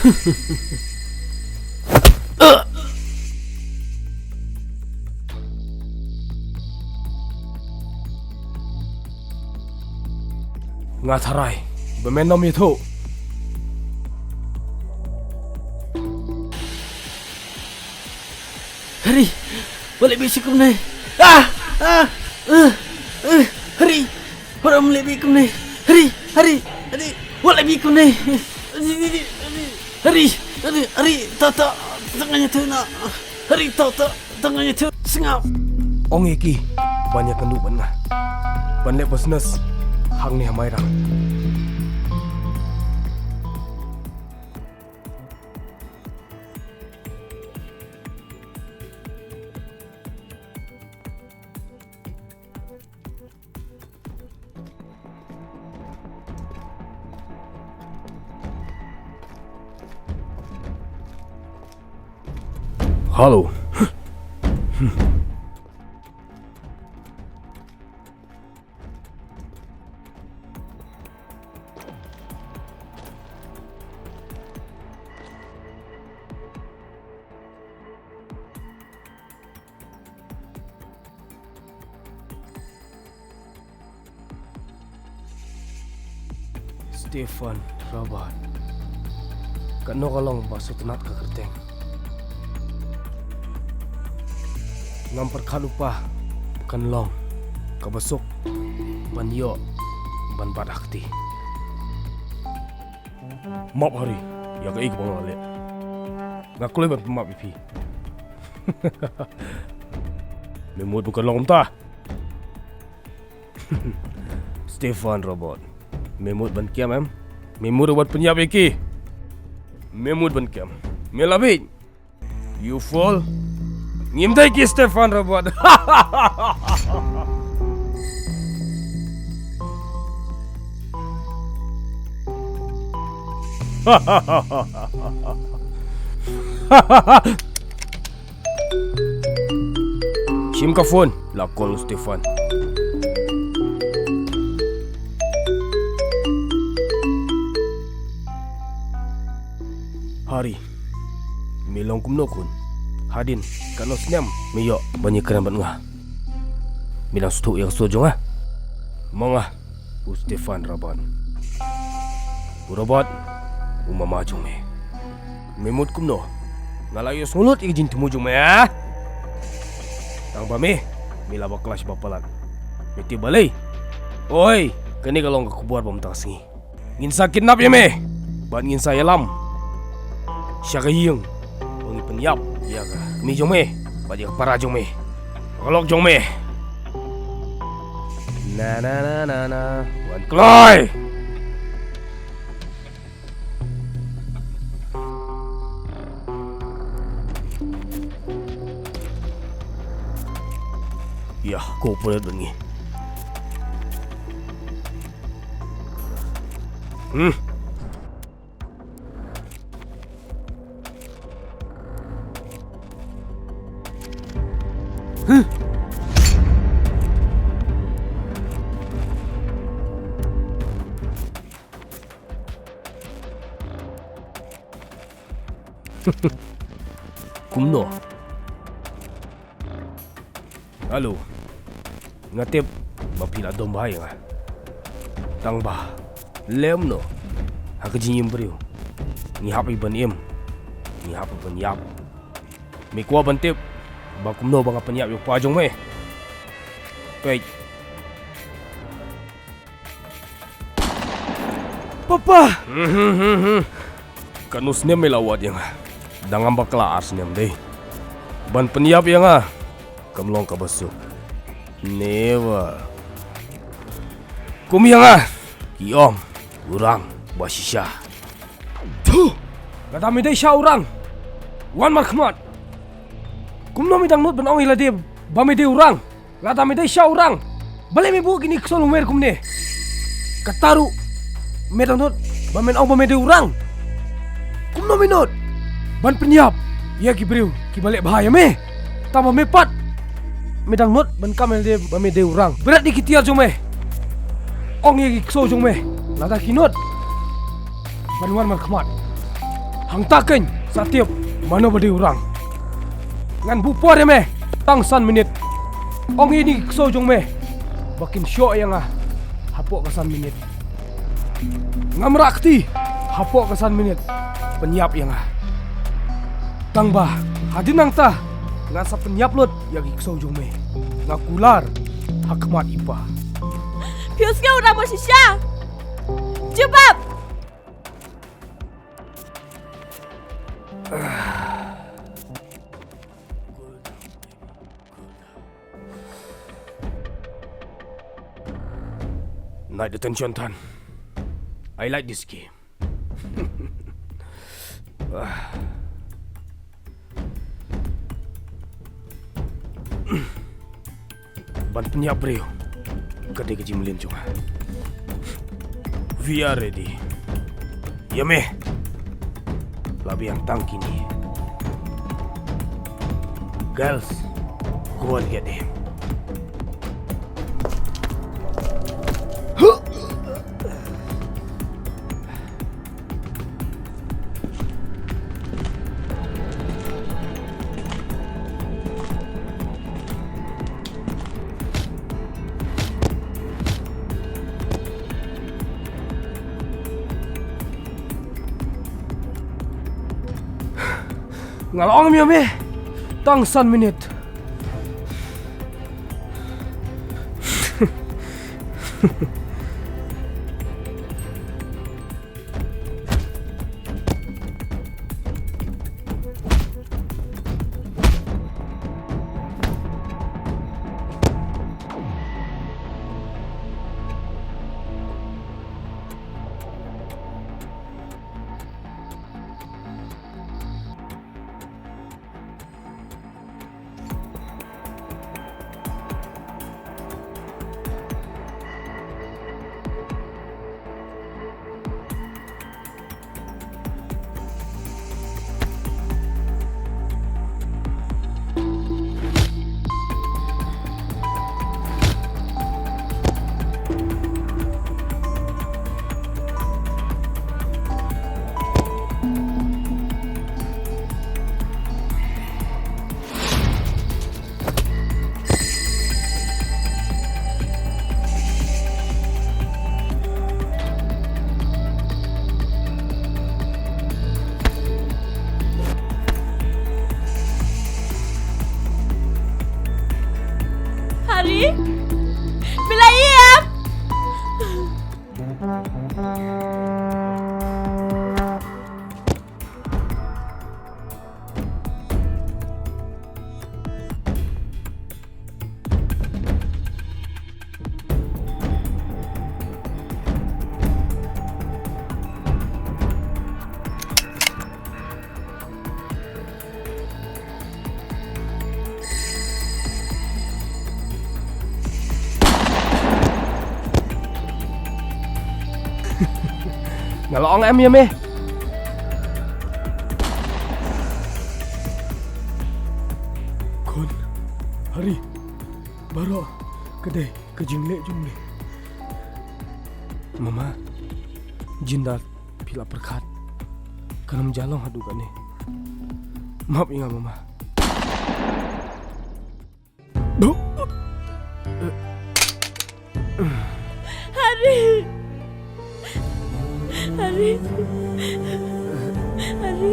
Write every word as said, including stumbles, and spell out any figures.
Nga tharai ba men ym ïathuh. Hari, wat leh beit kumne. Ah, ah, uh, uh, Hari, wat leh beit kumne. Hari, Hari, Hari, wat leh beit kumne. Hari, Hari, Hari, to, to, to ngan ïathuh noh. Hari, to, to, to ngan ïathuh. Sngap. Ong ïa ki ban ïakynduh bad nga. Ban leh business hangne ha Mairang. Hello. Stefan Robert. Katno ka long ba sngewtynnat ka kyrteng. Ngam pyrkhat u pa kan long kaba suk ban ïoh ban bat ha kti. Map Hari, ïa kaei kaba nga la leh. Nga kloi ban pynmap ïa phi. Me mut ba kan long kumta. Stefan Robert. Me mut ban kem em? Me mut ban pynïap ïa ki? Me mut ban kem? Me la bit. You fool. Ngim dei ki Stefan Robert. Shim ka phone, la call u Stefan. Hari, me long kumno khun? Hadien katno snem me ïoh ban ïakren bad nga? Me dang sngewthuh ïa ka sur jong nga? Mo nga u Stefan Robert. U Robert u mama jong me. Me mut kumno? Nga la ïohsngew lut ïa ka jingthmu jong me, ah? Tang ba me, me la bakla sha ba palat. Me tip balei? Oi, kane ka long ka khubor ba mynta ka sngi. Ngin sa kidnap ïa me bad ngin sa ïalam sha ka ïing ba ngi pynïap ïa ka kmie jong me bad ïa ka para jong me, ka lok jong me. Na na na na na. Wan kloi. Ïa, cooperate bad ngi. Hmm. Huh. Kumno? Hello. Nga tip ba phi la dom bha ïa nga. Tang ba lem noh ha ka jingim briew. Ngi hap ïa ban im. Ngi hap ïa ban ïap. Me kwah ban tip ba kumno ba nga pynïap ïa u pa jong me? Peit. Papa! Katno snem me la wad ïa nga? Dang ngam bakla ar snem dei. Ban pynïap ïa nga kam long kaba suk. Never. Kum ïa nga ki ong u rang ba shisha. Thu! Lada me dei sha u rang, wan markhmat. Kumno me dang nud ban ong ïa lade ba me dei u rang? Lada me dei sha u rang, balei me buh kine ki ksor umer kumne? Kata ruh me dang nud ba men ong ba me dei u rang. Kumno me nud ban pynïap ïa ki briew kiba leh bha ïa me? Tang ba me pat me dang nud ban kam ïa lade ba me dei u rang. Bret ïa ki tiar jong me. Ong ïa ki ksor jong me lada ki nud ban wan markhmat. Hangta kein sa tip mano ba dei u Rang. Ngan buh por ïa me tang san minit. Ong ïa kine ki ksew jong me ba kin shoh ïa nga hapoh ka san minit. Ngam rah kti hapoh ka san minit. Pynïap ïa nga. Tang ba hadien nangta nga sa pynïap lut ïa ki ksew jong me. Nga kular ha khmat i pa. Phi sngew u Rang mo shisha. Jubab. Night detention, Than. I like this game. Ban pynïap briew ka dei ka jingmlien jong nga. We are ready. Ïa me. La biang tang kine. Girls, go and get him. Nga la ong ïa me tang san minit. Hari, phi la ïap? Nga la ong em ïa me. Khun, Hari, baroh ka dei ka jingleh jong me. Mama, Jinder, phi la pyrkhat. Kan ym jia long haduh kane. Map ïa nga, Mama. Hari. Hari. Hari.